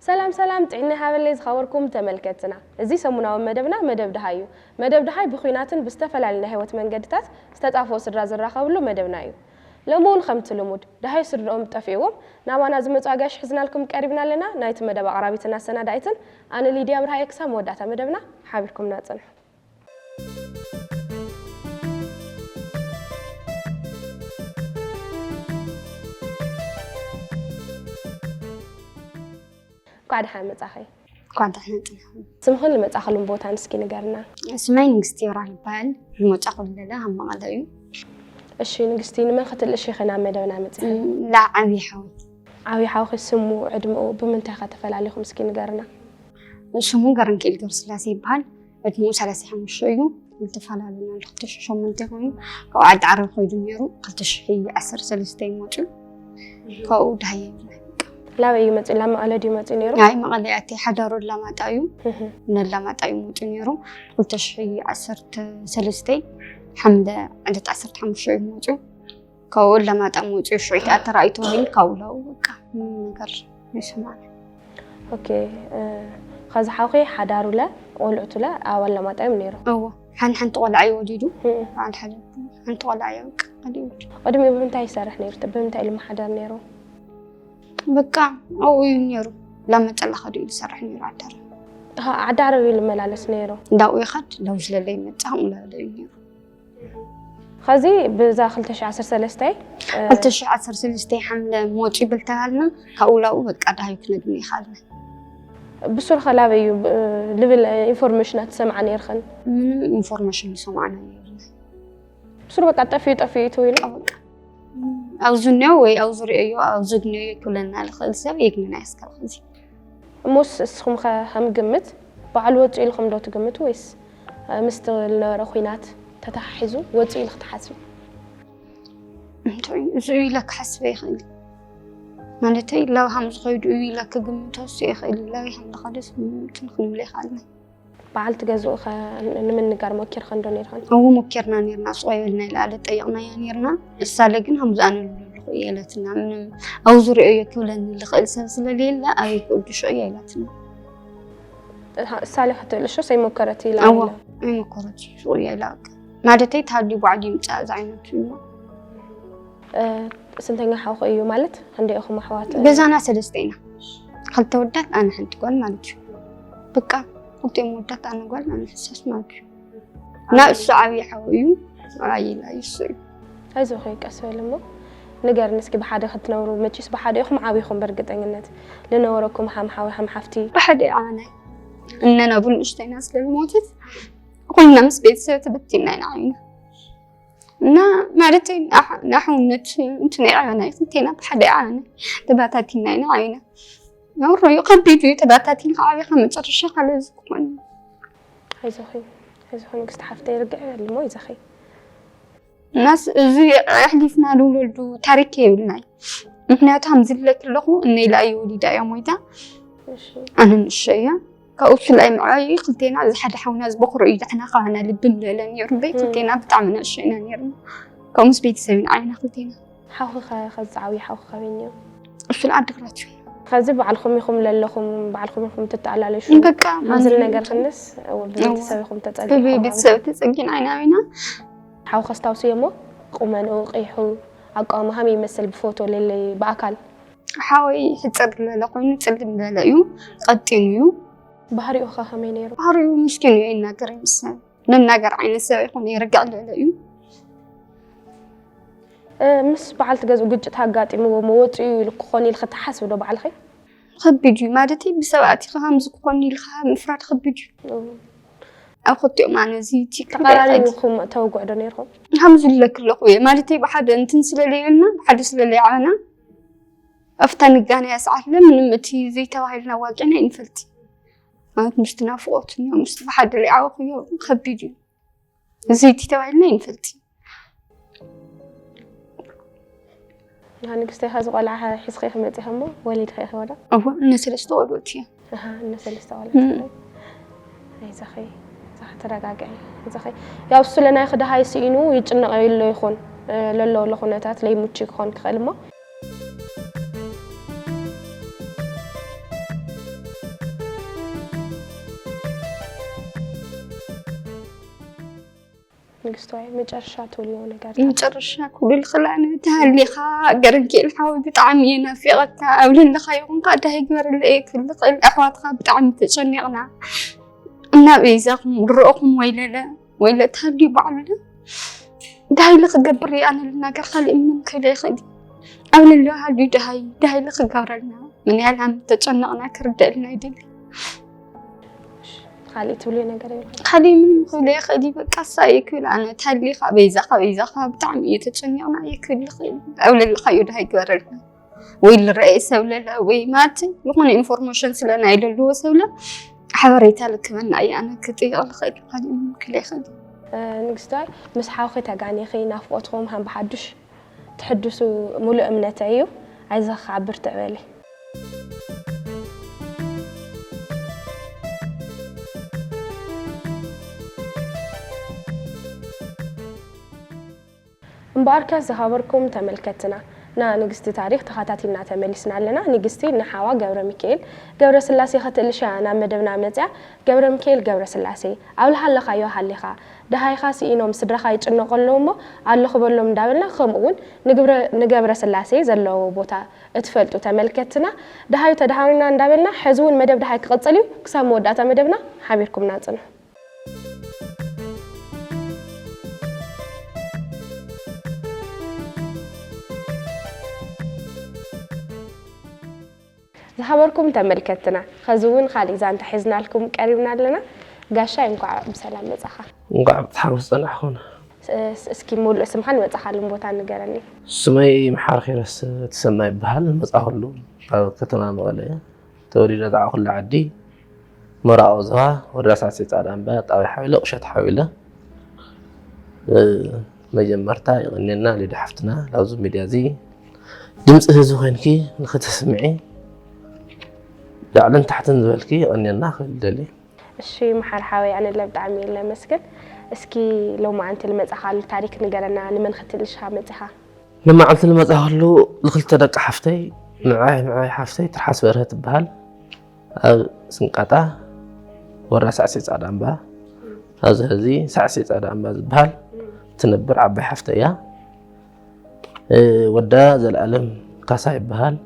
ሰላም ሰላም፣ ጥዕና ሃበለይ ዝኸበርኩም ተመልከትና። እዚ ሰሙናዊ መደብና መደብ ደሃይ እዩ። መደብ ደሃይ ብኹናትን ብዝተፈላለዩ ናይ ህይወት መንገድታት ዝተጣፍኡ ስድራ ዝራኸብሉ መደብና እዩ። ሎሚ እውን ከምቲ ልሙድ ደሃይ ስድርኦም ጠፊእዎም ናባና ዝመፁ ኣጋይሽ ሒዝናልኩም ቀሪብና ኣለና። ናይቲ መደብ ኣቕራቢትን ኣሰናዳኢትን ኣነ ሊድያ ብርሃየ። ክሳብ መወዳእታ መደብና ሓቢርኩምና ፅንሑ። እንኳዕ ደሓን መጻኺ። እንኳዕ ደሓን መጻኺ። ስምኽን ዝመጻኽሉን ቦታን እስኪ ንገርና። ስመይ ንግስቲ ይብራህ ይበሃል። ዝመጻኹ ዘለኹ ኣብ መቐለ እዩ። እሺ ንግስቲ፣ ንመን ክትልእሺ ኢኺ ናብ መደብና መጺኺ? ላ ዓብዪ ሓወይ። ዓብዪ ሓውኺ ስሙ፣ ዕድመኡ፣ ብምንታይ ኢኻ ተፈላሊኹም እስኪ ንገርና። ስሙ ገረንክኤል ገብረስላሴ ይበሃል። ዕድመኡ ሰላሳ ሓሙሽተ እዩ። ዝተፈላለና ብ ክልተ ሽሕን ሸሞንተን ኮይኑ፣ ካብኡ ዓዲ ዓረብ ከይዱ ነይሩ። ክልተ ሽሕን ዓሰርተ ሰለስተን እዩ መፂኡ። ካብኡ ደሃየ ይብላዕ። ላበይ እዩ መፂኡ? ላብ መቐለ ድዩ መፂኡ ነይሩ? ናይ መቐለ ኣቲ ሓዳሩ ኣላማጣ እዩ። እህ። ንኣላማጣ እዩ መፂኡ ነይሩ። ክልተ ሽሕን ዓሰርተ ሰለስተን ሓምለ ዕለት ዓሰርተ ሓሙሽተ እዩ መፂኡ። ካብኡ ኣላማጣ መፂኡ ሽዑ ተራእዩ ተባሂሉ ካብኡ ላው በቃ ምንም ነገር ኣይሰማዕናን። ኦኬ፣ እ፣ ኸዚ ሓውኺ ሓዳሩለ ቆልዑቱለ ኣብ ኣላማጣ እዮም ነይሮም? እወ፣ ሓን-፣ ሓንቲ ቆልዓ እዩ ወሊዱ። እም። በዓል ሓደ ሓንቲ ቆልዓ እዩ በቃ ወሊዱ። ቅድሚኡ ብምንታይ ይሰርሕ ነይሩ? ብምንታይ እዩ ልመሓደር ነይሩ? በቃ ኣብኡ እዩ ነይሩ። ላመጠላ ኸዱ እዩ ዝሰርሕ ነይሩ ዓዳር። ኣሃ፣ ዓዲ ዓረብ እዩ ልመላለስ ነይሩ? እንዳኡ ይኸድ፣ ላው ዝለለ ይመጽእ፣ ከምኡ ለለ እዩ ነይሩ። ኸዚ ብዛ ክልተ ሽሕን ዓሰርተ ሰለስተን፣ እ፣ ክልተ ሽሕን ዓሰርተ ሰለስተን ሓምለ ሞጺ ብልተባልና፣ ካብኡ ላኡ በቃ ደሃዩ ክነግኒ ይኻልና። ብሱር ኸ ላበይ እዩ ብ-፣ ልብል ኢንፎርሜሽናት ትሰምዓ ነይርኽን? ምንም ኢንፎርሜሽን ዝሰማዕና ነይርና። ብሱር በቃ ጠፊኡ፣ ጠፊኡ እዩ ተባሂሉ? በቃ ኣብዚ እኒኦ ወይ ኣብዚ ርእዮ፣ ኣብዚ ግንዮ ክብለና ልኽእል ሰብ የግንና እስካብ ኸዚ። እሞስ እስኹም ኸ ከም ግምት ባዕሉ ወፂኡ ኢልኹም ዶ ትግምቱ ወይስ፣ እ፣ ምስቲ ዝነበረ ኹናት ተተሓሒዙ ወፂኡ ኢልኺ ትሓስቢ? እንታይ እዩ? እዚ እዩ ኢለ ክሓስብ ኣይኽእል። ማለተይ፣ ላብ ሃም ዝኸይዱ እዩ ኢለ ክግምቶ እሱ ይኽእል። ላብ ሃም ዝኸደስ ምንም እንትን ክንብል ኣይኽኣልን። በዓልቲ ገዝኡ ኸ ን-፣ ንምንጋር ሞኪርኸን ዶ ነይርኸን? እወ፣ ሞኪርና ነይርና። ስቕ ኣይበልና ኢላ ኣለ ጠይቕናያ ነይርና። እሳለ ግን ሃምዚ ኣነ ልብለልኹ እየ ኢለትና። ምንም ኣብ ዙርያኡ እየ ክብለኒ ልኽእል ሰብ ስለሌለ ኣበይ ክእዱ ሽዑ እያ ኢላትና። እሃ፣ እሳለ ክትእልሾ ሰይሞከረት ኢላ እወ፣ ኢላ። ኣይሞከረት ሽዑ እያ ኢላ በቃ። ማለተይ፣ ተሃልዩ ባዕሉ ይምጻእ ዝዓይነቱ እዩ። እ፣ ስንተኛ ሓውኺ እዩ ማለት? ክንደይ ኢኹም ኣሕዋት? ገዛና ሰለስተ ኢና። ክልተ ወዳት፣ ኣነ ሓንቲ ጓል ማለት እዩ። በቃ፣ ክልቲኦም ወዳት፣ ኣነ ጓል፣ ኣነ ሕሳስ ማለት እዩ። እና እሱ ዓብዪ ሓው እዩ፣ ንዓይ ኢላ እዩ እሱ እዩ። ኣይዞኺ፣ ቀስ በሊ እሞ ንገርኒ እስኪ፣ ብሓደ ክትነብሩ፣ መቼስ ብሓደ ኢኹም ዓቢኹም፣ በእርግጠኝነት ልነበረኩም ሃም ሓው፣ ሃም ሓፍቲ። ብሓደ ዓበናይ፣ እነና ቡን ንእሽተይና ስለ ዝሞተት፣ ኩልና ምስ ቤተሰብ ተበቲና ኢና ዓቢና። እና ማለተይ ንኣሕ-፣ ንኣሕውነት እንትን ኣይዓበናይ፣ ክልቴና ብሓደ ኣይዓበናይ፣ ተባታቲና ኢና ዓቢና። ነውሪ እዩ፣ ከቢድ እዩ፣ ተባታቲንካ ዓቢኻ መጨረሻ ካልእ ዝኮን። ኣይዞኺ፣ ኣይዞኺ ንግስቲ ሓፍተይ፣ ርግዕ በሊ እሞ፣ ኣይዞኺ። እናስ እዚ ኣሕሊፍና ንውለዱ ታሪክ የብልናይ። ምክንያቱ ከም ዝብለኪ ኣለኹ፣ እነ ኢላ እዩ ወሊዳ እያ ሞይታ። እሺ። ኣነ ንእሸ እያ። ካብኡ ብፍላይ ምዕባይ ክልቴና፣ እዚ ሓደ ሓውና፣ እዚ በኹሪ እዩ፣ ንሕና ካባና ልቢ ምልእለ ነይሩ እምበይ፣ እም። ክልቴና ብጣዕሚ ንእሸ ኢና ነይርና። ከምኡስ ቤተሰብ ኢና ዓይና ክልቴና። ሓውኺ ኸ-፣ ኸዚ ዝዓብዩ ሓውኺ ካበይ እኒኦ? እሱ ዓዲ ግራት እዩ። ኸዚ ባዕልኹም ኢኹም ለለኹም፣ ባዕልኹም ኢኹም ትተኣላለሹ? በቃ፣ ኣብዚ ማንም ነገር ክንስ፣ እወ፣ ብቤተሰብ እወ። ኢኹም ተጸጊዕኩም ብቤተሰብ ዓቢኹም? ተጸጊዕና ኢና ዓቢና። ሓው ከስታውስዮ እሞ፣ ቁመንኡ፣ ቂሑ፣ ኣቃውማ ሃመይ ይመስል ብፎቶ ለለይ ብኣካል? ሓወይ ሕጽር ዝበለ ኮይኑ ጽልም ዝበለ እዩ፣ ቀጢን እዩ። ባህሪኡ ኸ ከመይ ነይሩ? ባህሪኡ ምስኪን እዩ፣ ኣይናገር ይመስል። ንናገር ዓይነት ሰብ ኣይኮነ፣ ይርግዕ ዝበለ እዩ። እ፣ ምስ በዓልቲ ገዝኡ ግጭት ኣጋጢምዎ እሞ ወጺኡ ኢሉ ክኾን ኢልኺ ትሓስቢ ዶ ባዕልኺ? ከቢድ እዩ፣ ማለተይ ብሰብ ኣቲኻ ከምዚ ክኾን ኢልካ ምፍራድ ከቢድ እዩ። እዎ። ኣብ ክልቲኦም ኣነ እዚ እቲ ክልተ ተቐራሪብኩም ተውግዑ ዶ ነይርኩም? ከምዚ ኢለኪ ኣለኹ እየ፣ ማለተይ ብሓደ እንትን ስለ ለየና፣ ብሓደ ስለ ለይዓበና፣ ኣብታ ንጋነያ ሰዓት ለ ምንም እቲ ዘይተባሂልና ዋቂዕና ኣይንፈልጥ። ማለት ምስቲ ናፍቖት እኒኦ፣ ምስቲ ብሓደ ለይዓበኹዮ ከቢድ እዩ። እዚ እቲ ተባሂልና ኣይንፈልጥ። ንግስተይ፣ ኸዚ ቆልዓ ሒዝኺ ኢኺ መፂኺ እሞ ወሊድኺ ኢኺ ወላ? እወ፣ እነ ሰለስተ ቆልዑት እየ። ኣሃ፣ እነ ሰለስተ ቆልዑት እም። ኢኺ። ኣይዞኺ፣ ኣይዞኺ ተረጋጋዒ። እዚኸ ያው እሱ ለናይ ክደሃይ ስኢኑ ይጭነቕ የሎ ይኹን፣ እ፣ ለሎ ለኹነታት ለይሙቺ ክኾን ክኽእል እሞ። ንግስቶ፣ መጨረሻ ትብልዮ ነገር? መጨረሻ ክብል ክላ ንተሃሊኻ ገረንኪኤል ሓወይ ብጣዕሚ እየ ናፊቐካ። ኣብ ልልኻ ይኹንካ እንታይ ይግበረለይ ክብል ክእል። ኣሕዋትካ ብጣዕሚ ተጨኒቕና። እና በይዛኹም ድረኹም ወይለለ፣ ወይለ ተሃልዩ ባዕሉ ለ። እንታይ ኢለ ክገብር እየ ኣነ ልናገር፣ ካልእ ምንም ክብል ኣይኽእል። ኣብ ልልዮ ሃልዩ ደሃይ፣ እንታይ ኢለ ክገብረልና? ምን ያህል ዓመት ተጨነቕና ክርደእልና ይደሊ። ካልእ ትብልዮ ነገር የብልካ? ካልእ ምንም ክብል ኣይኽእል እዩ። በቃ እሳ እየ ክብል ኣነ። ተሃሊኻ በይዛኻ፣ በይዛኻ ብጣዕሚ እየ ተጨኒቕና እየ ክብል ይኽእል። ኣብ ልልኻዮ ደሃይ ግበረልና። ወይ ልረኤ ሰብ ለለ ወይ ማለት ዝኾነ ኢንፎርሜሽን ስለ ናይ ለልዎ ሰብ ለ ሓበሬታ ልክበና እየ ኣነ ክጥይቕ ልኽእል። ካልእ ምንም ክብል ኣይኽእል። እ፣ ንግስቶ፣ ምስ ሓውኺ ተጋኒኺ ናፍቆትኩም ሃም ብሓዱሽ ትሕድሱ ሙሉእ እምነተይ እዩ። ኣይዞኻ ብርትዕ በሊ። እምበኣርከስ ዝኸበርኩም ተመልከትትና፣ ና ንግስቲ ታሪኽ ተኸታቲልና ተመሊስና ኣለና። ንግስቲ ንሓዋ ገብረ ሚካኤል ገብረ ስላሴ ክትእልሽ እያ ናብ መደብና መጽያ። ገብረ ሚካኤል ገብረ ስላሴ፣ ኣብ ልሃለኻዮ ሃሊኻ፣ ደሃይኻ ስኢኖም ስድራኻ ይጭነቑ ኣለዉ እሞ ኣለኹ በሎም እንዳበልና፣ ከምኡ እውን ንግብረ-፣ ንገብረ ስላሴ ዘለዎ ቦታ እትፈልጡ ተመልከትትና፣ ደሃዩ ተደሃዩና እንዳበልና፣ ሕዚ እውን መደብ ደሃይ ክቕጽል እዩ። ክሳብ መወዳእታ መደብና ሓቢርኩምና ጽንሑ። ዝኸበርኩም ተመልከትና፣ ኸዚ እውን ካሊእ ዛንታ ሒዝናልኩም ቀሪብና ኣለና። ጋሻይ፣ እንኳዕ ብሰላም መጻኻ። እንኳዕ ብሓጎስ ጸናሕኹም። ስ-፣ እስኪ ሙሉእ ስምኻን መጻኻሉን ቦታ ንገረኒ። ስመይ መሓሪ ኪሮስ ተሰማ ይበሃል። መጻኹሉ ካብ ከተማ መቐለ እየ። ተወሊደ ዝዓበኹሉ ዓዲ መራኦ ዞባ፣ ወረዳ ሳዕስዒት ጻዕዳ እምባ፣ ጣብያ ሓዊለ፣ ቁሸት ሓዊለ። እ፣ መጀመርታ የቐንየልና ሊዱ ሓፍትና፣ ላብዚ ሚድያ እዚ ድምፂ ህዝቢ ኮይንኪ ንክተስምዒ ላዕልን ታሕትን ዝበልኪ የቐንየልና ክብል ደሊ። እሺ፣ መሓሪ ሓወይ፣ ኣነ ለ ብጣዕሚ እየ ለመስግን። እስኪ ሎማዓንቲ ልመጻኻሉ ታሪክ ንገረና፣ ንመን ክትልሻ መጺኻ? ንመዓልቲ ልመጻኸሉ ልክልተ ደቂ ሓፍተይ፣ ንዓይ፣ ንዓይ ሓፍተይ ትርሓስ በርሀ ትበሃል። ኣብ ስንቃጣ ወረዳ ሳዕስዒት ጻዕዳ እምባ፣ ኣብዚ ሕዚ ሳዕስዒት ጻዕዳ እምባ ዝበሃል ትነብር ዓባይ ሓፍተይ እያ። እ፣ ወዳ ዘለኣለም ካሳ ይበሃል።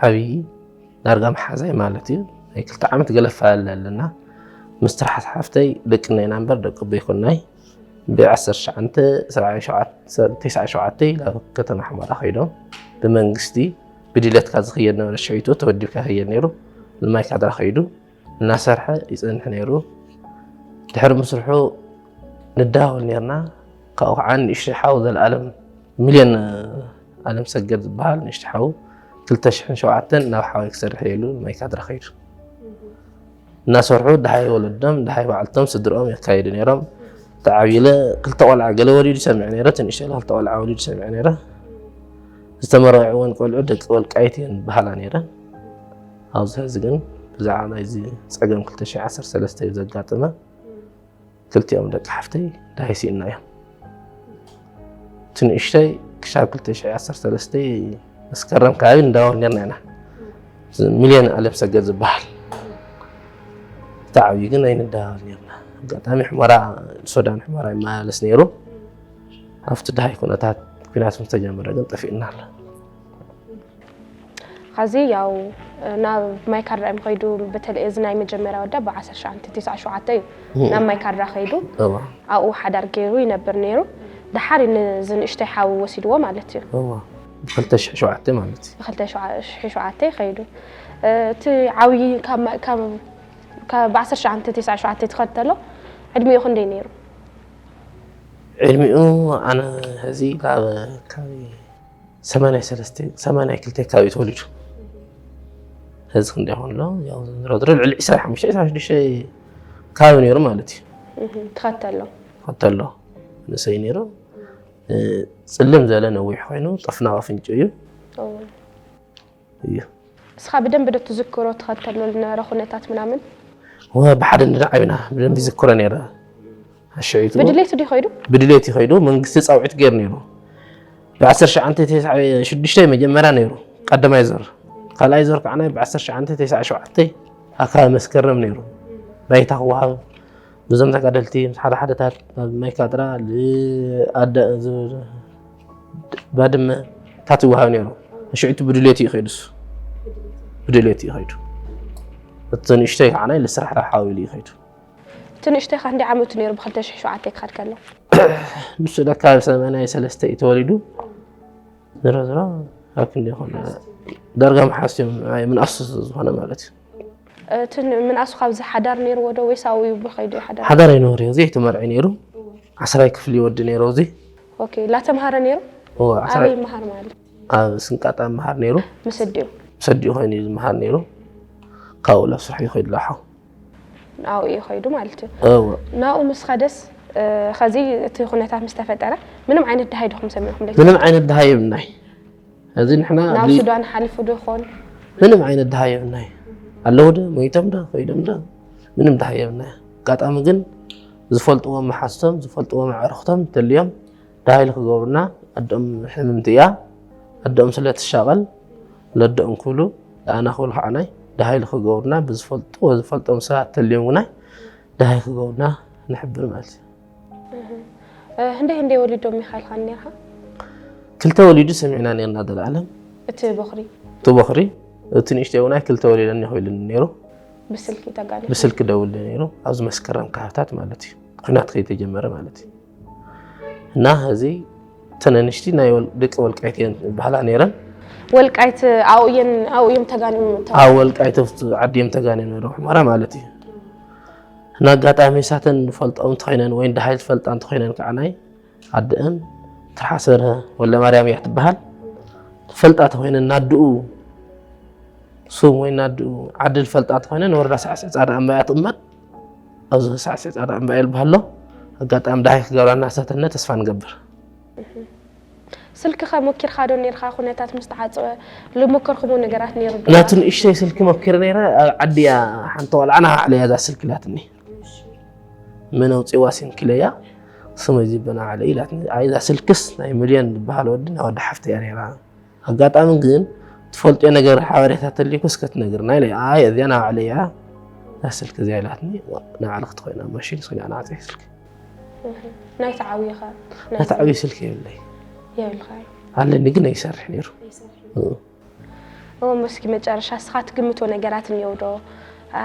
ዓብዪ ዳርጋ መሓዛይ ማለት እዩ። ናይ ክልተ ዓመት ገለ ፈላለ ኣለና። ምስ ትርሓስ ሓፍተይ ደቂ እነይና እምበር ደቂ ኣቦ ኣይኮናይ። ብ ዓሰርተ ትሽዓተ ሰብዓን ሸውዓተ፣ ተስዓን ሸውዓተን ናብ ከተማ ሑመራ ከይዶም ብመንግስቲ ብድሌትካ ዝኽየድ ነበረ። ሽዑ ተወዲብካ ይኽየድ ነይሩ። ልማይ ካድራ ከይዱ እናሰርሐ ይጸንሕ ነይሩ። ድሕሪ ምስርሑ ንደዋወል ነይርና። ካብኡ ከዓ ንእሽተይ ሓው ዘለኣለም ሚልዮን ኣለም ሰገድ ዝበሃል ንእሽተይ ሓው ክልተ ሽሕን ሸውዓተን ናብ ሓወይ ክሰርሕ እየ ኢሉ ልማይ ካድራ ከይዱ። እናሰርሑ ደሃይ ወለዶም፣ ደሃይ ባዕልቶም ስድርኦም የካይዱ ነይሮም። ተዓብይለ ክልተ ቆልዓ ገለ ወሊዱ ሰሚዐ ነይረ፣ እቲ ንእሽተይ ክልተ ቆልዓ ወሊዱ ሰሚዐ ነይረ። ዝተመርዐወን ቆልዑ ደቂ ወልቃይት እየን ዝበሃላ ነይረን። ኣብዚ ሕዚ ግን ብዛዕባ ናይዚ ጸገም ክልተ ሽሕ ዓሰርተ ሰለስተ እዩ ዘጋጠመ። ክልቲኦም ደቂ ሓፍተይ ደሃይ ስኢንና እዮም። እቲ ንእሽተይ ክሻብ ክልተ ሽሕ ዓሰርተ ሰለስተ መስከረም ከባቢ ንደዋወል ነርና ኢና። እዚ ሚልዮን ኣለም ሰገድ ዝበሃል። እቲ ዓብዪ ግን ኣይንደዋወል ነርና። ኣጋጣሚ ሑመራ፣ ሱዳን ሑመራ ይመላለስ ነይሩ። ኣብቲ ደሃይ ኩነታት ኩናት ምስ ተጀመረ ግን ጠፊእና ኣሎ። ኸዚ ያው ናብ ማይካድራ እዮም ኸይዱ። በተለይ እዚ ናይ መጀመርያ ወዳ ብ ዓሰርተ ትሽዓተ ተስዓ ሸውዓተ እዩ እም። ናብ ማይካድራ ኸይዱ። እዋ። ኣብኡ ሓዳር ገይሩ ይነብር ነይሩ። ደሓር እዩ ነዚ ንእሽተይ ሓው ወሲድዎ ማለት እዩ። እዋ። ብ ክልተ ሽሕ ሸውዓተ ማለት እዩ። ብ ክልተ ሽሕ ሸውዓተ ኸይዱ። እ፣ እቲ ዓብዪ ካብ ማ-፣ ካብ፣ ካብ ብ ዓሰርተ ትሽዓተ ተስዓ ሸውዓተ ትኸድ ተሎ ዕድሚኡ ክንደይ ነይሩ? ዕድሚኡ ኣነ ኸዚ ካብ፣ ካብ ሰማንያ ሰለስተ፣ ሰማንያ ክልተ ኣካባቢ ተወሊዱ። ሕዚ ክንደይ ይኾን ኣሎ? ያው ዝሮ ዝሮ ልዕሊ ዕስራ ሓሙሽተ፣ ዕስራ ሽዱሽተ ከባቢ ነይሩ ማለት እዩ። እህ፣ ትኸተሎ። ትኸተሎ። ንእሰይ ነይሩ። እ፣ ጽልም ዘለ ነዊሕ ኮይኑ፣ ጠፍናቕ ኣፍንጭ እዩ። ኦ። እዩ። እስኻ ብደንብ ዶ ትዝክሮ ትኸተሎ ዝነበረ ኩነታት ምናምን? ብሓደ ንዓይብና ብደንብ ይዝክሮ ነይረ። ኣሽዒቱ ብድሌቱ ድዩ ከይዱ? ብድሌት ይኸይዱ መንግስቲ ፃውዒት ገይሩ ነይሩ። ብ1996 መጀመርያ ነይሩ ቀዳማይ ዞር። ካልኣይ ዞር ከዓ ብ1997 ኣካባቢ መስከረም ነይሩ። ባይታ ክወሃብ ብዞም ተጋደልቲ ምስ ሓደ ሓደታት ናብ ማይካድራ ባድመ ታት ይወሃብ ነይሩ። ሽዕቱ ብድሌት እዩ ከይዱስ ብድሌት እዩ ከይዱ። እቲ ንእሽተይ ከዓ ልስራሕ ሓዊሉ እዩ ከይዱ። እቲ ንእሽተይ ከ እንዲ ዓመቱ ነይሩ ብ2007 ክኸድ ከሎ? ንሱ ለካ ኣብ ሰማንያ ሰለስተ እዩ ተወሊዱ። ዝሮ ዝሮ ኣብ ክንዲ ይኾን ዳርጋ መሓዝትዮም ምንኣሱ ዝኾነ ማለት እዩ። እቲ ምንኣሱ ካብዚ ሓዳር ነይርዎ ዶ ወይስ ኣብኡ እዩ ብኸይዱ ሓዳር? ሓዳር ኣይነበረ ዘይተመርዒ ነይሩ። ዓስራይ ክፍሊ ወዲ ነይሩ። እዚ ኦኬ ላተምሃረ ነይሩ? እዎ፣ ዓስራይ ኣበይ መሃር ማለት? ኣብ ስንቃጣ መሃር ነይሩ። ምስ ኣዲኡ? ምስ ኣዲኡ ኮይኑ እዩ ዝመሃር ነይሩ። ካብኡ ላብ ስራሕ ይኸይድ ላሓው። ናብኡ እዩ ከይዱ ማለት እዩ። እዎ። ናብኡ ምስ ኸደስ ኸዚ እቲ ኩነታት ምስ ተፈጠረ ምንም ዓይነት ድሃይ ዲኹም ሰሚዕኹም? ምንም ዓይነት ድሃይ የብልናይ። እዚ ንሕና ናብ ሱዳን ሓሊፉ ዶ ይኾን? ምንም ዓይነት ድሃይ የብልናይ። ኣለዉ ዶ ሞይቶም ዶ ከይዶም ዶ ምንም ድሃይ የብልናይ። ኣጋጣሚ ግን ዝፈልጥዎም መሓዝቶም ዝፈልጥዎም ኣዕርኽቶም እንተልዮም ድሃይ ክገብሩና ኣደኦም ሕምምቲ እያ ኣደኦም ስለ ትሻቐል ለደኦም ክብሉ ኣና ክብሉ ከዓናይ ድሃይ ክገብሩና ብዝፈልጥዎ ዝፈልጦም ሰባት ተልዮም ግናይ ድሃይ ክገብሩና ንሕብር ማለት እዩ። ህንደይ ህንደይ ወሊዶም ኢኻ ኢልካ ነርካ? ክልተ ወሊዱ ሰሚዕና ነርና ዘለኣለም። እቲ በኽሪ እቲ በኽሪ እቲ ንእሽተይ እውን ክልተ ወሊደኒ ኮይኑ ነይሩ። ብስልኪ ተጋኒ ብስልኪ ደውል ነይሩ ኣብዚ መስከረም ካህታት ማለት እዩ። ኩናት ከይተጀመረ ማለት እዩ። እና እዚ ተነንሽቲ ናይ ደቂ ወልቃይት እየን ዝበሃላ ነይረን። ወልቃይት ኣብኡ እየን ኣብኡ እዮም ተጋኒም ኣብ ወልቃይት ኣብቲ ዓዲ እዮም ተጋኒም ነይሮም ሕመራ ማለት እዩ። እና ኣጋጣሚ ሳተን ዝፈልጦም እንተኮይነን ወይ ድሃይ ዝፈልጣ እንተኮይነን ከዓ ናይ ኣደአን ትርሓስ በርሀ ወልደማርያም እያ ትበሃል። ዝፈልጣ ተኮይነን ናድኡ ስም ወይ ናድኡ ዓዲ ዝፈልጣ እንተኮይነን ወረዳ ሳዕስዕ ፃዳ እምባ እያ ትቕመጥ። ኣብዚ ሳዕስዕ ፃዳ እምባ እየ ዝበሃል ኣሎ። ኣጋጣሚ ድሃይ ክገብራ እናሳተነ ተስፋ ንገብር። ስልኪ ከ ሞኪርካ ዶ ነርካ? ኩነታት ምስ ተዓፀወ ዝሞከርኩሞ ነገራት ነይሩ ዶ? ናቱ ንእሽተይ ስልኪ ሞኪረ ነይረ ኣብ ዓዲ እያ ሓንቲ ቆልዓ ናባዕለ እያ እዛ ስልኪ ኢላትኒ። መን ኣውፂዋ ሲንኪለያ ስመይ ዝበና ዓለ ኢላትኒ። ኣይ እዛ ስልክስ ናይ ሚልዮን ዝበሃል ወዲ ናይ ወዲ ሓፍተ እያ ነይራ። ኣጋጣሚ ግን ትፈልጥዮ ነገር ሓበሬታ ተልዩኩስ ክትነግርና ኢለ ኣይ እዚኣ ናባዕለ እያ እዛ ስልኪ እዚኣ ኢላትኒ። ናባዕለ ክትኮይና ማሽን ስጋ ናፀ ስልኪ ናይቲ ዓብይኻ ናቲ ዓብዪ ስልኪ የብለይ የብልካ ኣለኒ ግን ኣይሰርሕ ነይሩ። እሞ እስኪ መጨረሻ እስኻ ትግምቶ ነገራት እኒኦ ዶ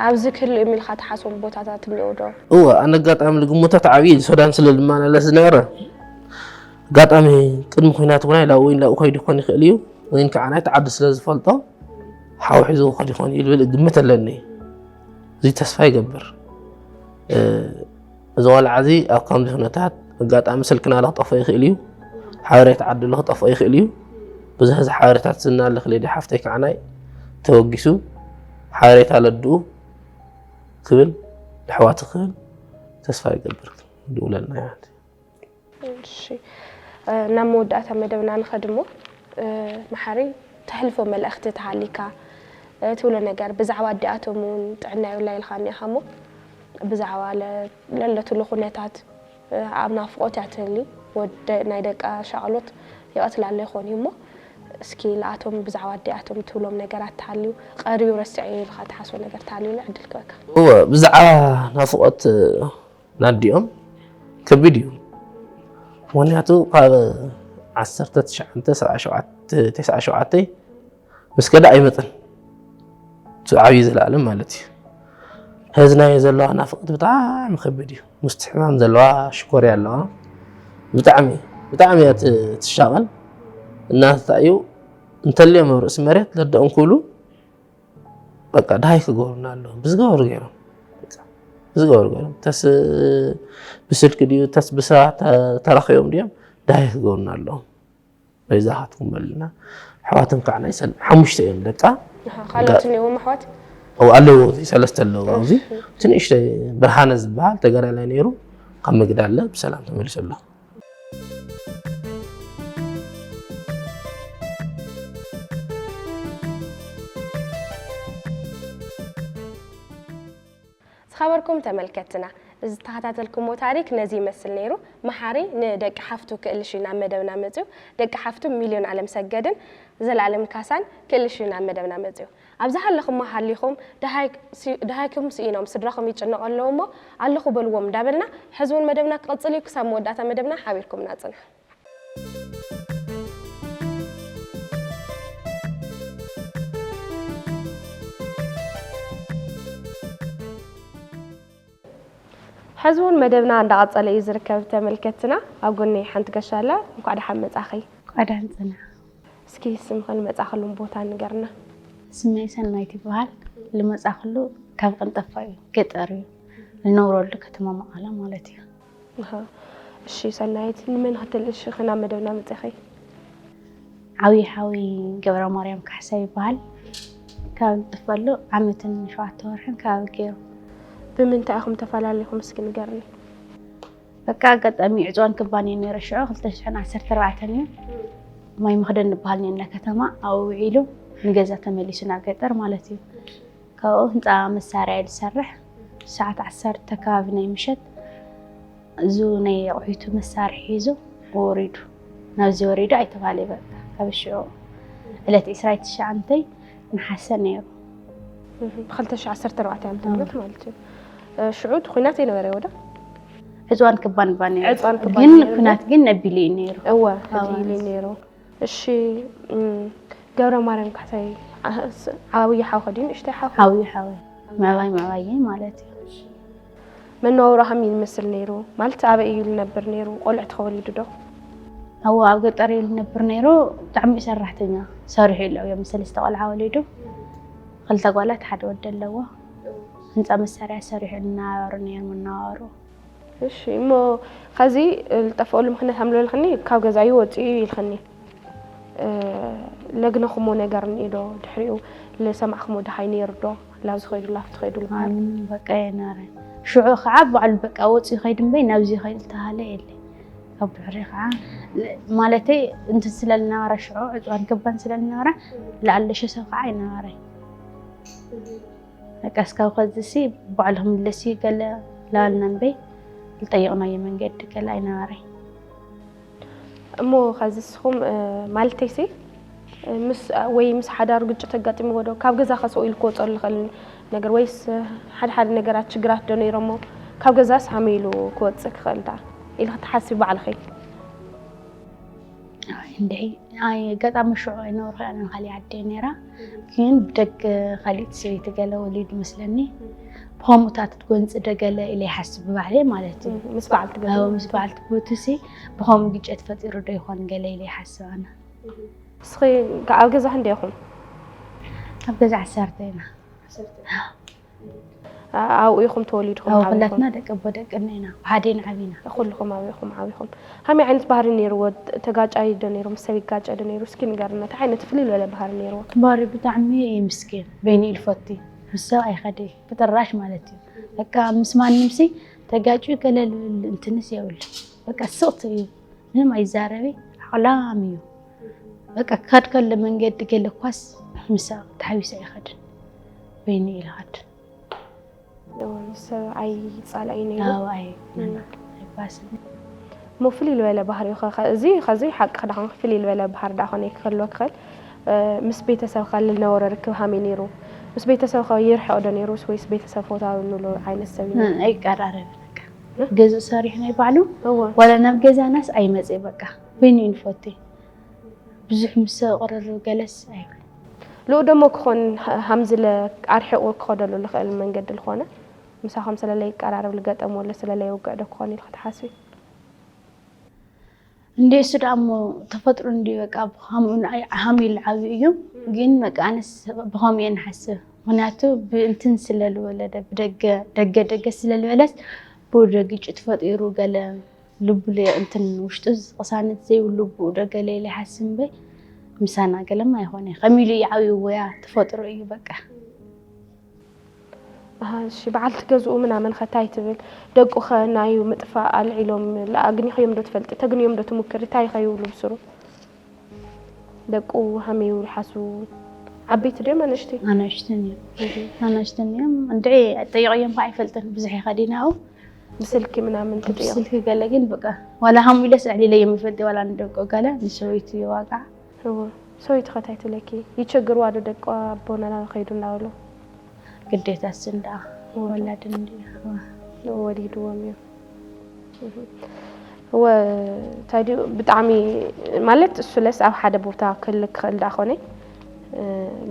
ኣብዚ ክህሉ እዮም ኢልካ ትሓስቦም ቦታታት እኒኦ ዶ? እወ ኣነ ኣጋጣሚ ዝግምቶ እቲ ዓብዪ ሱዳን ስለ ዝመላለስ ዝነበረ ኣጋጣሚ ቅድሚ ኩናት እውን ላኡ ወይ ላኡ ከይዱ ክኾን ይኽእል እዩ ወይን ከዓ ናይቲ ዓዲ ስለ ዝፈልጦ ሓውሒዝዎ ክኸድ ይኾን እዩ ዝብል ግምት ኣለኒ። እዚ ተስፋ ይገብር። እዚ ቆልዓ እዚ ኣብ ከምዚ ኩነታት ኣጋጣሚ ስልክና ለ ክጠፍኦ ይኽእል እዩ። ሓበሬታ ዓዲ ለ ክጠፍኦ ይኽእል እዩ። ብዙሕ እዚ ሓበሬታት ዝና ለ ክሌዲ ሓፍተይ ከዓናይ ተወጊሱ ሓበሬታ ለድኡ ክብል ለሕዋቱ ክብል ተስፋ ይገብር። ድውለልና ማለት እዩ። እሺ ናብ መወዳእታ መደብና ንኸድ እሞ መሓሪ ተሕልፎ መልእኽቲ ተሃሊካ ትብሎ ነገር ብዛዕባ ኣዲኣቶም እውን ጥዕና የብላ ኢልካ እኒኻ እሞ ብዛዕባ ለለትሉ ኩነታት ኣብ ናፍቆት እያ ትህሊ ናይ ደቃ ሻቕሎት ይቐትላለ ይኾን እዩ እሞ እስኪ ለኣቶም ብዛዕባ ኣዲኣቶም ትብሎም ነገራት ተሃልዩ ቀሪዩ ረስዐ ኢልካ ትሓስቦ ነገር ተሃልዩ ዕድል ክበካ እወ ብዛዕባ ናፍቆት ናዲኦም ከቢድ እዩ። ምክንያቱ ካብ 1997 ምስ ከደ ኣይመፅን እቲ ዓብዪ ዘለኣለም ማለት እዩ። ህዝናዮ ዘለዋ ናፍቆት ብጣዕሚ ከቢድ እዩ። ምስቲ ሕማም ዘለዋ ሽኮርያ ኣለዋ ብጣዕሚ ብጣዕሚ እያ ትሻቐል። እናታ እዩ እንተልዮም ኣብ ርእሲ መሬት ለደኦም ክብሉ በቃ ድሃይ ክገብሩና ኣለዎም ብዝገበሩ ገይሮም ብዝገበሩ ገይሮም ተስ ብስልኪ ድዩ ተስ ብሰባት ተራኺቦም ድዮም ድሃይ ክገብሩና ኣለዎም። በይዛኻትኩም በልና ኣሕዋቶም ከዓ ናይ ሰል ሓሙሽተ እዮም ደቃ ካልኦት እኒዎም ኣሕዋት ኣለዎ እዚ ሰለስተ ኣለዎ ኣብዚ እቲ ንእሽተይ ብርሃነ ዝበሃል ተጋዳላይ ነይሩ ካብ መግዳለ ብሰላም ተመሊሱ ኣሎ። ከበርኩም ተመልከትና፣ እዚ ዝተኸታተልኩሞ ታሪክ ነዚ ይመስል ነይሩ። መሓሪ ንደቂ ሓፍቱ ክእልሽ ናብ መደብና መፅዩ። ደቂ ሓፍቱ ሚልዮን ኣለምሰገድን ዘላለም ካሳን ክእልሽ ናብ መደብና መፅዩ። ኣብዚ ሃለኹም ሃሊኹም ደሃይ-፣ ሲ-፣ ደሃይኩም ስኢኖም ስድራኹም ይጭነቑ ኣለዉ እሞ ኣለኹ በልዎም እንዳበልና፣ ሕዚ እውን መደብና ክቕፅል እዩ። ክሳብ መወዳእታ መደብና ሓቢርኩምና ፅንሑ። ሕዚ እውን መደብና እንዳቐጸለ እዩ ዝርከብ። ተመልከትና ኣብ ጎኒ ሓንቲ ገሻ ኣላ። እንኳዕ ደሓን መጻኺ። እንኳዕ ደሓን ጸና። እስኪ ስምኽን መጻኽሉን ቦታ ንገርና። ስመይ ሰናይት ይበሃል። ልመጻኽሉ ካብ ቀንጠፋ እዩ፣ ገጠር እዩ። ልነብረሉ ከተማ መቐለ ማለት እዩ። ኣሃ። እሺ ሰናይት፣ ንመን ክትልእሺ ኢኺ ናብ መደብና መጺኺ? ዓብዪ ሓወይ ገብረ ማርያም ካሕሳ ይበሃል። ካብ ልጥፈሉ ዓመትን ሸውዓተ ወርሕን ከባቢ ገይሩ። ብምንታይ ኢኹም ተፈላለኹም እስኪ ንገርኒ? በቃ ኣጋጣሚ ዕፅዋን ክባን እዩ ነይረ። ሽዑ ክልተ ሽሕን ዓሰርተ ኣርባዕተን እዩ። ማይ መኽደን ንበሃል ነና ከተማ ኣብኡ ውዒሉ ንገዛ ተመሊሱ ናብ ገጠር ማለት እዩ። ካብኡ ህንፃ መሳርያ እዩ ዝሰርሕ። ሰዓት ዓሰርተ ከባቢ ናይ ምሸት እዙ ናይ ኣቑሒቱ መሳርሒ ሒዙ ወሪዱ። ናብዚ ወሪዱ ኣይተባህለ በቃ። ካብ ሽዑ ዕለት ዕስራን ትሽዓተን ነሓሰ ነይሩ። እህ፣ ብ ክልተ ሽሕን ዓሰርተ ኣርባዕተን ዓመተ ምህረት ማለት እዩ። እ፣ ሽዑ እቲ ኲናት ኣይነበረ ወደ? ዕፅዋን ክባን እባ ነይሩ። ዕፅዋን ክባን ግን ነይሩ። ኲናት ግን ነቢሉ እዩ ነይሩ። እወ፣ ኣዋ። ነቢሉ እዩ ነይሩ። እሺ፣ እም፣ ገብረ ማርያም ካሕሳይ፣ ዓ-፣ ስ-፣ ዓብዪ ሓውኺ ድዩ ንእሽተይ ሓውኺ? ዓብዪ ሓወይ። ምዕባይ ምዕባየይ ማለት እዩ። መነባብሮ ከመይ ይመስል ነይሩ? ማለት ኣበይ እዩ ዝነብር ነይሩ? ቆልዑ ተወሊዱ ዶ? እወ፣ ኣብ ገጠር እዩ ዝነብር ነይሩ። ብጣዕሚ እዩ ሰራሕተኛ። ሰሪሑ እዩ ለውዮም። ሰለስተ ቆልዓ ወሊዱ። ክልተ ጓላት ሓደ ወዲ ኣለዎ። ህንፃ መሳርያ ሰሪሑ እናበሩ ነይሩ መነባብሮ። እሺ፣ እሞ ኸዚ ልጠፍኦሉ ምኽንያት ኣምለልኽኒ፣ ካብ ገዛዩ ወፂኡ ኢልኽኒ። እ፣ ለግነኹሞ ነገር እኒኦ ዶ? ድሕሪኡ ለሰማዕኹሞ ደሃይ ነይሩ ዶ? ላብዚ ኸይዱ፣ ላፍቲ ኸይዱ ልበሃል። ኣን በቃ የናረ። ሽዑ ኸዓ ባዕሉ በቃ ወፂኡ ኸይዱ እምበይ፣ ናብዚ ኸይዱ ተሃለ የለ። ካብ ድሕሪ ኸዓ፣ ማለተይ፣ እንትን ስለ ልነበረ ሽዑ፣ ዕፅዋን ክባን ስለ ልነበረ፣ ለኣለሸ ሰብ ኸዓ ኣይነበረ። በቃ እስካብ ኸዚ ሲ ባዕሉ ክምለስ እዩ ገለ ላልና እምበይ፣ ዝጠየቕናዮ መንገዲ ገለ ኣይነበረይ። እሞ ኸዚ እስኹም፣ እ፣ ማለተይ ሲ፣ እ፣ ምስ፣ ወይ ምስ ሓዳሩ ግጭት ኣጋጢምዎ ዶ? ካብ ገዛ ከስኦ ኢሉ ክወፅኦ ዝኽእል ነገር ወይስ፣ እ፣ ሓደ ሓደ ነገራት ችግራት ዶ ነይሮሞ? ካብ ገዛስ ሃመይ ኢሉ ክወፅእ ክኽእል ደኣ ኢልኺ ትሓስቢ ባዕልኺ? ኣይ፣ እንድዒ፣ ኣይ፣ ኣጋጣሚ ሽዑ ኣይነበርኩ፣ ኣነ ካሊእ ዓዲ እየ ነይራ። ግን ብደገ ካሊእቲ ሰበይቲ ገለ ወሊዱ መስለኒ። ብኸምኡታት ትጎንፂ ዶ ገለ ኢለ ይሓስብ ብባዕለይ ማለት እዩ። እም፣ ምስ በዓልቲ ገዛ ኣዎ፣ ማለት ምስ እዩ። በዓልቲ ቦትሲ ብኸምኡ ግጭት ፈጢሩ ዶ ይኾን ገለ ኢለ ይሓስብ ኣነ። እስኺ ኣብ ገዛ ክንደይ ኢኹም? ኣብ ገዛ ዓሰርተ ኢና። ኣ-፣ ኣብኡ ኢኹም ተወሊድኩም ኣዎ፣ ዓቢኹም? ኩላትና ደቂ ኣቦ ደቂ እኖ ኢና። ብሓደ ኢና ዓቢና። ኩልኹም ኣብኡ ኢኹም ዓቢኹም። ከመይ ዓይነት ባህሪ ነይርዎ? ተጋጫይ ዶ ነይሩ? ምስ ሰብ ይጋጨ ዶ ነይሩ? እስኪ ንገርና። እንታይ ዓይነት ፍልይ ዝበለ ባህሪ ነይርዎ? ባህሪ ብጣዕሚ እዩ ምስኪን። በይኑ እዩ ዝፈቱ። ምስ ሰብ ኣይኸደ። ብጥራሽ ማለት እዩ። በቃ ምስ ማንም ሲ ተጋጭዩ ገለ ልብል እንትንስ የብሉ። በቃ ስቕት እዩ። ምንም ኣይዛረቢ። ዓቕላም እዩ። በቃ ክኸድ ከሎ መንገዲ ገለ እኳስ ምስ ሰብ ተሓዊሱ ኣይኸድን። በይኑ እዩ ዝኸድ። እወ፣ ምስ ሰብ ኣይጻላእን ነይሩ። ኣዎ፣ ኣይ-፣ እም። ኣይባስን። እሞ ፍልይ ዝበለ ባህሪኡ ኸ፣ ኸ-፣ እዚ፣ ኸዚ ሓቂ ክዳኹም ፍልይ ዝበለ ባህሪ ደኣ ኾነ ክህልዎ ክኽእል። እ፣ ምስ ቤተሰብ ኸ ዝነበሮ ርክብ ሃመይ ነይሩ? ምስ ቤተሰብ ኸ ይርሕቕ ዶ ነይሩስ ወይስ ቤተሰብ ፈታዊ ንብሎ ዓይነት ሰብ እዩ እ፣ ነይሩ? ኣይቀራረብን በቃ። እ? ገዝኡ ሰሪሑ ናይ ባዕሉ፣ እወ። ዋላ ናብ ገዛናስ ኣይመጽእ በቃ። በይኑ እዩ ንፈቱ። ብዙሕ ምስ ሰብ ቅርርብ ገለስ ኣይብሉ። ልኡ ደሞ ክኾን ሃ-፣ ሃምዝለ ኣርሒቑ ክኸደሉ ልኽእል መንገዲ ልኾነ፣ ምሳኹም ስለለ ይቀራረብ፣ ልገጠምዎ ለ ስለለ የውግዕ ዶ ክኾን ኢልኺ ትሓስቢ? እንዴ እሱ ደኣ እሞ ተፈጥሮ እንዲ በቃ ብኸምኡ ንዓይ ሃም ኢሉ ዓብዩ እዩ። ግን በቃ ኣነስ ብኸምኡ እየ ንሓስብ። ምኽንያቱ ብእንትን ስለ ልወለደ፣ ብደገ፣ ደገ፣ ደገ ስለ ልበለስ ብኡ ዶ ግጭት ፈጢሩ ገለ ልቡ ለ-፣ እንትን ውሽጡ ቅሳነት ዘይብሉ ብኡ ዶ ገለ ኢለ ይሓስብ እምበይ ምሳና ገለማ ኣይኾነ። ከም ኢሉ እዩ ዓብዩ ወያ ተፈጥሮ እዩ በቃ። ኣሃ፣ እሺ፣ በዓልቲ ገዝኡ ምናምን ኸ ታይ ትብል? ደቁ ኸ ናዩ ምጥፋእ ኣልዒሎም ለኣግኒኽዮም ዶ ትፈልጢ? ተግንዮም ዶ ትሙክሪ? ታይ ኸ ይብሉ ብስሩ? ደቁ ሃመይ ይብሉ ሓስቡ? ዓበይቲ ድዮም ኣነሽቲ? ኣናሽትን እዮም ኣናሽትን እዮም እንድዒ ጠይቀዮም ከዓ ኣይፈልጥን ብዙሕ ይኸዲናው ብስልኪ ምናምን ትጥዮ ስልኪ ገለ ግን በቃ ዋላ ሃሙ ኢለስ ኣዕሊለዮም ይፈልጥ ዋላ ንደቆ ገለ ንሰበይቱ ይዋቃዕ እዎ ሰበይቱ ከታይ ትለኪ ይቸግርዋ ዶ ደቂ ኣቦና ናብ ከይዱ እንዳበሉ ግዴታ ስንዳ ወላድን እንዲ ወሊድዎም እዩ እወ እንታይ ድዩ ብጣዕሚ ማለት እሱለስ ኣብ ሓደ ቦታ ክህልክ ክእል ዳ ኮነ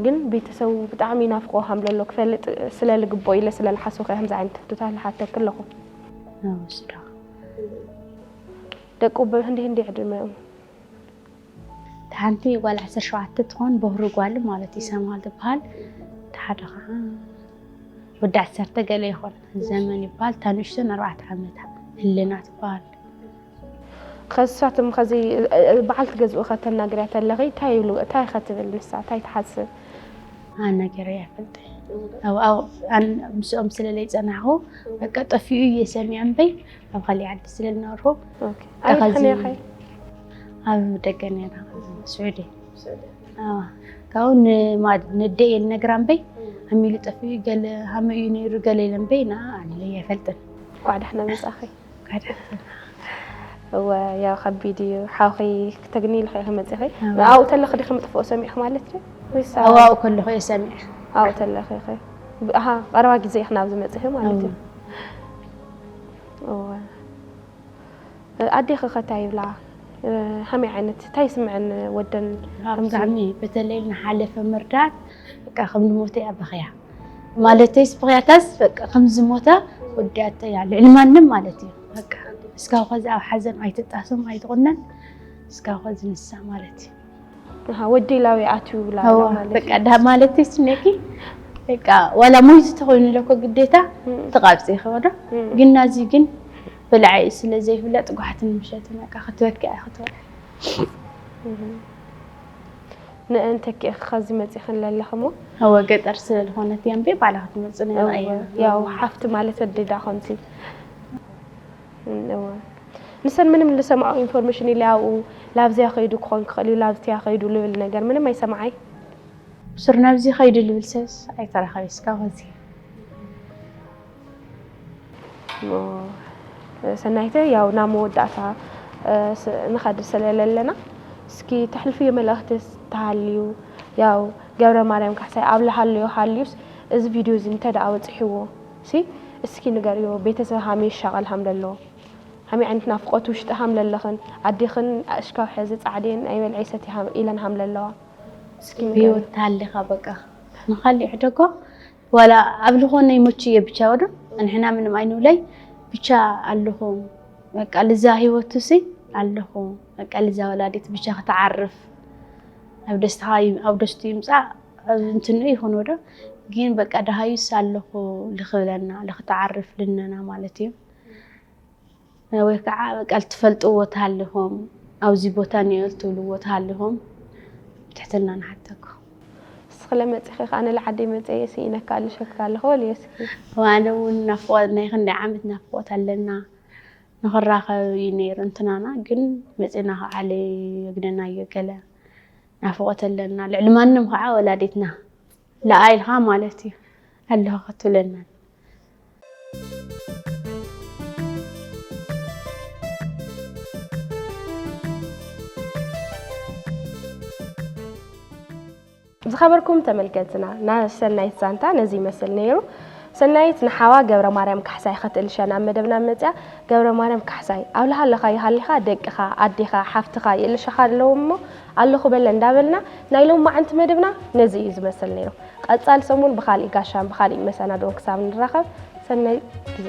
ግን ቤተሰቡ ብጣዕሚ ናፍቆ ሃምለሎ ክፈልጥ ስለ ልግቦ ኢለ ስለ ልሓስቡ ከምዚ ዓይነት ሕቶታት ልሓተክ ኣለኹ ስዳ ደቁ ብህንዲ ህንዲ ዕድመ እዮም ሓንቲ ጓል ዓሰርተ ሸውዓተ ትኾን በህሩ ጓል ማለት እዩ ሰማል ትበሃል ሓደ ከዓ ወዲ ዓሰርተ ገለ ይኾን ዘመን ይበሃል ታንሽተን ኣርባዕተ ዓመታ ህልና ትበሃል ከሳትም ከዚ በዓልቲ ገዝኡ ከተናግርያ ተለኺ እንታይ ይብሉ እንታይ ከትብል ንሳ እንታይ ትሓስብ ኣናገረ ይፈልጥ ምስኦም ስለለይ ፀናሕኩ በቃ ጠፊኡ እየ ሰሚዐ እምበይ ኣብ ካሊእ ዓዲ ስለልነበርኩ ኣበይ ትኸነኺ ኣብ ደገ ነራ ስዑዲ ካብኡ ንደየ ልነግራ እምበይ ኣሚሉ ጠፊኡ ገለ ሃመ እዩ ነይሩ ገለ ኢለ እምበይ ና ኣለ ኣይፈልጥን ኳዕ ዳሕና መጻኺ ካድሕትን እወ ያው ከቢድ እዩ ሓውኺ ክተግኒ ኢልኺ ኢኺ መፂኺ ኣብኡ ተለኺ ዲኺ ምጥፍኦ ሰሚዕኺ ማለት ድዩ ወይስ ኣብኡ ከለኹ እየ ሰሚዐ ኣብኡ ተለኺ ኢኺ ኣሃ ቀረባ ግዜ ኢኺ ናብዚ መፂኺ ማለት እዩ እወ ኣዴኺ ከ እንታይ ይብላ ከመይ ዓይነት እንታይ ይስምዐን ወደን ብጣዕሚ በተለይ ንሓለፈ ምርዳት በቃ ከም ዝሞተ እያ በኽያ ማለተይስ ብኽያታስ በቃ ከም ዝሞተ ወዲያቶ እያ ልዕሊ ማንም ማለት እዩ በቃ እስካብ ኸዚ ኣብ ሓዘን ኣይትጣስም ኣይትቑነን እስካብ ኸዚ ንሳ ማለት እዩ ኣሃ፣ ወዲ ኢላዊ ኣትዩ ይብላ እዋ፣ ኣላ ማለት በቃ እዩ። ዳ ማለት ስነኪ በቃ ዋላ ሞይቱ ተኾይኑ ለኮ ግዴታ እም፣ ተቃብፂ ይኸወዶ እም፣ ግን ናዚ ግን ብልዓይ ስለ ዘይፍለጥ ጓሕትን ምሸትን በቃ ክትበኪ ክትበ እም። ንእንተኪ ኢኺ ኸዚ መፂኽን ለለኽሞ እወ ገጠር ስለ ዝኾነት እያ እምበይ ባዕላ ክትመፅእ ነይራ እያ ያው ሓፍቲ ማለት ኣደዳ ከምዚ እወ። ንሰን ምንም ልሰምዖ ኢንፎርሜሽን ኢለ ኣብኡ ላብዚያ ከይዱ ክኾን ክኽእል እዩ ላብዚያ ከይዱ ልብል ነገር ምንም ኣይሰምዓይ ብሱር ናብዚ ከይዱ ልብል ሰስ ኣይተረኸበ እስካብ ኸዚ እሞ፣ ሰናይተ ያው ናብ መወዳእታ እ፣ ስ- ንኸድ ስለለለና እስኪ ተሕልፍዮ መልእኽቲ ተሃልዩ ያው ገብረ ማርያም ካሕሳይ ኣብ ልሃለዮ ሃልዩስ እዚ ቪድዮ እዚ እንተ ደኣ በፂሕዎ ሲ እስኪ ንገርዮ ቤተሰብ ሃመይ ይሻቐል ሃም ለለዎ ሃመይ ዓይነት ናፍቆት ውሽጢ ሃም ለለኽን ኣዴኽን ኣሽካው ሕዚ ፃዕዴን ኣይበልዐይ ሰቲ ሃም- ኢለን ሃም ለለዋ እስኪ ንገርዮ። ብህይወት ተሃሊኻ በቃ ንኻሊእ ሕደጎ ዋላ ኣብ ዝኾነ ይመችዮ ብቻ ወዶ ንሕና ምንም ኣይንብለይ ብቻ ኣለኹ በቃ ልዛ ህይወቱ ሲ ኣለኹ በቃ ልዛ ወላዲት ብቻ ክትዓርፍ ኣብ ደስታ ኣብ ደስቱ ይምፃእ ኣብ እንትኑ ይኹን ወዶ ግን በቃ ደሃዩስ ኣለኹ ልኽብለና ልክትዓርፍ ልነና ማለት እዩ ወይ ከዓ በቃ ልትፈልጥዎ ተሃልኹም ኣብዚ ቦታ እኒኦ ልትብልዎ ተሃልኹም ብትሕትና ንሓተኩም እስኺ ለመፂኺ ከዓ ንልዓደይ መፀ እየ ስኢነካ ኣለሸካ ኣለኹ በልዮ እስኪ ዋነ እውን ናፍቆት ናይ ክንደይ ዓመት ናፍቆት ኣለና ንኽራኸብ እዩ ነይሩ እንትናና ግን መፂና ከዓ ለየግነናዮ ገለ ናፍቆት ኣለና ልዕሊ ማንም ከዓ ወላዲትና ለኣይልካ ማለት እዩ ኣለኹ ክትብለና ዝኸበርኩም ተመልከትና ናይ ሰናይት ዛንታ ነዚ ይመስል ነይሩ። ሰናይት ንሓዋ ገብረ ማርያም ካሕሳይ ክትእልሸ ናብ መደብና መፅያ። ገብረ ማርያም ካሕሳይ ኣብ ልሃለኻዮ ሃሊኻ ደቅኻ፣ ኣዴኻ፣ ሓፍትኻ ይእልሸኻ ኣለዉ እሞ ኣለኹ በለ እንዳበልና ናይ ሎማዓንቲ መደብና ነዚ እዩ ዝመስል ነይሩ። ቀፃሊ ሰሙን ብኻሊእ ጋሻን ብኻሊእ መሰናድኦን ክሳብ ንራኸብ ሰናይ ግዜ።